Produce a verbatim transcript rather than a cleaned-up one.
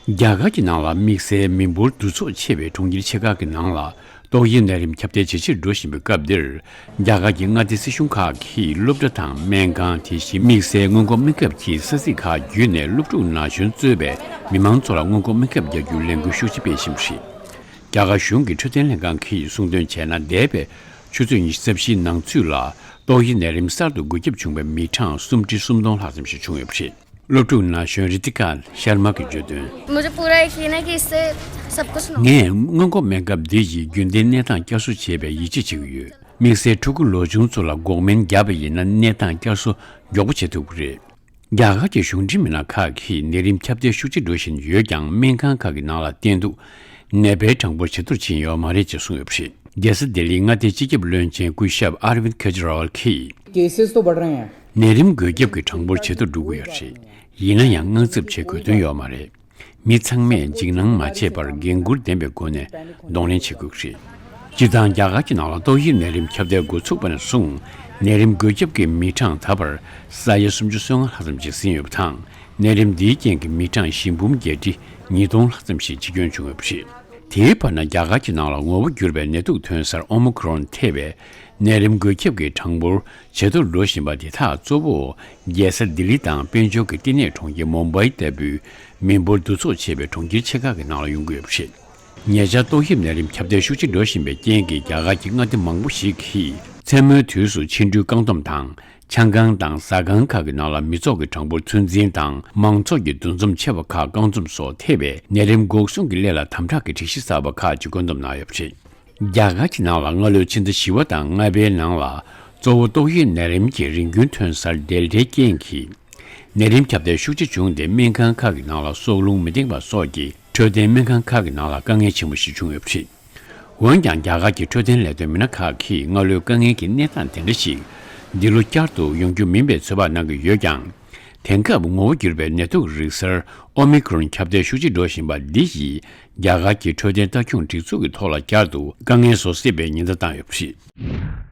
རྒྱ་གར་གྱི་ནང་ལ་དམིགས་བསལ་མི་འབོར་འདུ་ཚོགས་ཆེ་བའི་གྲོང་ཁྱེར་ཆེ་ཁག་གི་ནང་ལ་ཏོག་དབྱིབས་ནད་རིམས་ཁྱབ་གདལ་ཇེ་ཆེར་འགྲོ་བཞིན་པའི་སྐབས་འདིར། རྒྱ་གར་གྱི་མངའ་སྡེ་སྲིད་གཞུང་ཁག་གིས་སློབ་གྲྭ་དང་སྨན་ཁང་། དེ་བཞིན་དམིགས་བསལ་སྔོན་འགོག་སྨན་ཁབ་ཀྱི་ས་ཚིགས་ཁག་བརྒྱུད་ནས་སློབ་ཕྲུག་ན་གཞོན་གཙོས་པའི་མི་མང་ཚོ་ལ་སྔོན་འགོག་སྨན་ཁབ་རྒྱག་རྒྱུའི་ལས་འགུལ་ཤུགས་ཆེ་སྤེལ་བཞིན་པ་རེད། རྒྱ་གར་གཞུང་གི་འཕྲོད་བསྟེན་ལྷན་ཁང་གིས་གསུངས་དོན་བྱས་ན། འདས་པའི་ཆུ་ཚོད་ཉི་ཤུ་རྩ་བཞིའི་ནང་ཚུད་ལ་ཏོག་དབྱིབས་ནད་རིམས་གསར་དུ་འགོས་ཁྱབ་བྱུང་བའི་མི་གྲངས་སུམ་ཁྲི་སུམ་སྟོང་ལྷག་ཙམ་ཞིག་བྱུང་ཡོད་པ་རེད། སློབ་ཕྲུག་ན་གཞོན་རི་ཏི་ཀ་ཤར་མ་གིས་བརྗོད་དོན། मुझे पूरा यकीन है कि इससे सब कुछ नॉर्मल ངས་སྔོན་འགོག་སྨན་ཁབ་འདི་ཡིས་རྒྱུན་ལྡན་གནས་སྟངས་བསྐྱར་གསོ་བྱེད་པའི་ཡིད་ཆེས་བྱེད་ཀྱི་ཡོད། དམིགས་བསལ་ཕྲུ་གུ་ལོ་ཆུང་ཚོ་ལ་འགོག་སྨན་བརྒྱབ་པ་ཡིན་ན་གནས་སྟངས་བསྐྱར་གསོ་མགྱོགས་པོ་བྱེད་ཐུབ་ཀྱི་རེད། རྒྱ་གར་གྱི་གཞུང་འབྲེལ་མི་སྣ་ཁག་གིས་ནད་རིམས་ཁྱབ་གདལ་ཤུགས་ཆེ་འགྲོ་བཞིན་ཡོད་ཀྱང་། སྨན་ཁང་ཁག་གི་ནང་ལ་བསྟེན་གཏུག་ནད་པའི་གྲངས་འབོར་ཇེ་མཐོར་ཕྱིན་ཡོད་མ་རེད་ཅེས་གསུངས་ཡོད་པ་རེད། རྒྱལ་ས་ལྡི་ལིའི་མངའ་སྡེའི་སྤྱི་ཁྱབ་བློན་ཆེན་སྐུ་ཞབས་ཨར་ཝིན་ཁེ་ཇི་ར་ཝལ་གྱིས། केसेस तो बढ़ रहे हैं। ནད་རིམས་འགོས་ཁྱབ་ཀྱི་གྲངས་འབོར་ཇེ་མཐོར་འགྲོ་གི་ཡོད་རེད། ཡིན་ན་ཡང་དངངས་འཚབ་བྱེད་དགོས་དོན་ཡོད་མ་རེད། མི་ཚང་མས་འཇིགས་སྣང་མ་བྱས་པར་འགན་འཁུར་ལྡན་པའི་སྒོ་ནས་གདོང་ལེན་བྱེད་དགོས་ཀྱི་རེད། སྤྱིར་བཏང་རྒྱ་གར་གྱི་ནང་ལ་ཏོག་དབྱིབས་ནད་རིམས་ཁྱབ་གདལ་འགོ་ཚུགས་པ་ནས་བཟུང་ནད་རིམས་འགོས་ཁྱབ་ཀྱི་མི་གྲངས་ད་བར་ས་ཡ་སུམ་ཅུ་སོ་ལྔ་ལྷག་ཙམ་ཞིག་ཟིན་ཡོད་པ་དང་། ནད་རིམས་འདིའི་རྐྱེན་གྱིས་མི་གྲངས་བཞི་འབུམ་བརྒྱད་ཁྲི་ཉིས་སྟོང་ལྷག་ཙམ་ཞིག་འཆི་སྐྱོན་བྱུང་ཡོད་པ་རེད། དེའི་བར་ན་རྒྱ་གར་གྱི་ནང་ལ་ངོ་བོ་འགྱུར་བའི་ནད་དུག་ཐོན་སར་ཨོ་མི་ཁི་རོན་ཐེ་བའི་ནད་རིམས་འགོས་ཁྱབ་ཀྱི་གྲངས་འབོར་ཇེ་མཐོར་འགྲོ་བཞིན་པ་དེ་དག་གཙོ་བོ་རྒྱལ་ས་ལྡི་ལི་དང་དཔལ་འབྱོར་གྱི་བསྟི་གནས་གྲོང་ཁྱེར་མུམ་བྷའི་ལྟ་བུའི་མི་འབོར་འདུ་ཚོགས་ཆེ་བའི་གྲོང་ཁྱེར་ཆེ་ཁག་གི་ནང་ལ་ཡོང་གི་ཡོད་པ་རེད། ཉེ་ཆར་ཏོག་དབྱིབས་ནད་རིམས་ཁྱབ་གདལ་ཤུགས་ཆེ་འགྲོ་བཞིན་པའི་རྐྱེན་གྱིས་རྒྱ་གར་གྱི་མངའ་སྡེ་མང་པོ་ཞིག་གིས་མཚན་མོའི་དུས་སུ་ཕྱི་འགྲུལ་བཀག་སྡོམ་དང་། ཆང་ཁང་དང་ཟ་ཁང་ཁག་གི་ནང་ལ་མི་ཚོགས་ཀྱི་གྲངས་འབོར་ཚོད་འཛིན་དང་། མང་ཚོགས་ཀྱི་འདུ་འཛོམས་ཆེ་བ་ཁག་བཀག་སྡོམ་སོགས་ཐེ་བའི་ནད་རིམས་འགོག་སྲུང་གི་སླད་ལ་དམ་དྲག་གི་སྒྲིག་གཞི་གསར་པ་ཁག་ཅིག་བཀོད་འདོམས་གནང་ཡོད་པ་རེད། རྒྱ་གར་གྱི་ནང་ལ་སྔ་ལོའི་ཕྱི་ཟླ་བཞི་པ་དང་ལྔ་པའི་ནང་ལ་གཙོ་བོ་ཏོག་དབྱིབས་ནད་རིམས་ཀྱི་རིམས་ཀུན་ཐོན་སར་འགྲེལ་བྲལ་རྐྱེན་གྱིས། ནད་རིམས་ཁྱབ་གདལ་ཤུགས་ཆེ་བྱུང་སྟེ། སྨན་ཁང་ཁག་གི་ནང་ལ་སྲོག་རླུང་མི་ལྡེང་བ་སོགས་ཀྱི་འཕྲོད་བསྟེན་སྨན་ཁང་ཁག་གི་ནང་ལ་དཀའ་ངལ་ཆེན་པོ་ཞིག་བྱུང་ཡོད་པ་རེད། འོན་ཀྱང་། རྒྱ་གར་གྱི་འཕྲོད་བསྟེན་ལས་དོན་མི་སྣ་ཁག་གིས་སྔ་ལོའི་དཀའ་ངལ་གྱི་གནས་སྟངས་དེ་འདྲ་ཞིག་འདི་ལོ་བསྐྱར་དུ་ཡོང་རྒྱུ་མིན་པའི་ཚོད་དཔག་གནང་གི་ཡོད་ཀྱང་། དེང་སྐབས་ངོ་བོ་འགྱུར་བའི་ནད་དུག་རིགས་གསར་ཨོ་མི་ཁི་རོན་ཁྱབ་གདལ་ཤུགས་ཆེ་འགྲོ་བཞིན་པ་འདི་ཡིས་རྒྱ་གར་གྱི་འཕྲོད་བསྟེན་ལྟ་སྐྱོང་སྒྲིག་འཛུགས་ཀྱི་ཐོག་ལ་བསྐྱར་དུ་དཀའ་ངལ་བཟོ་སྲིད་པའི་ཉེན་བརྡ་བཏང་ཡོད་པ་རེད།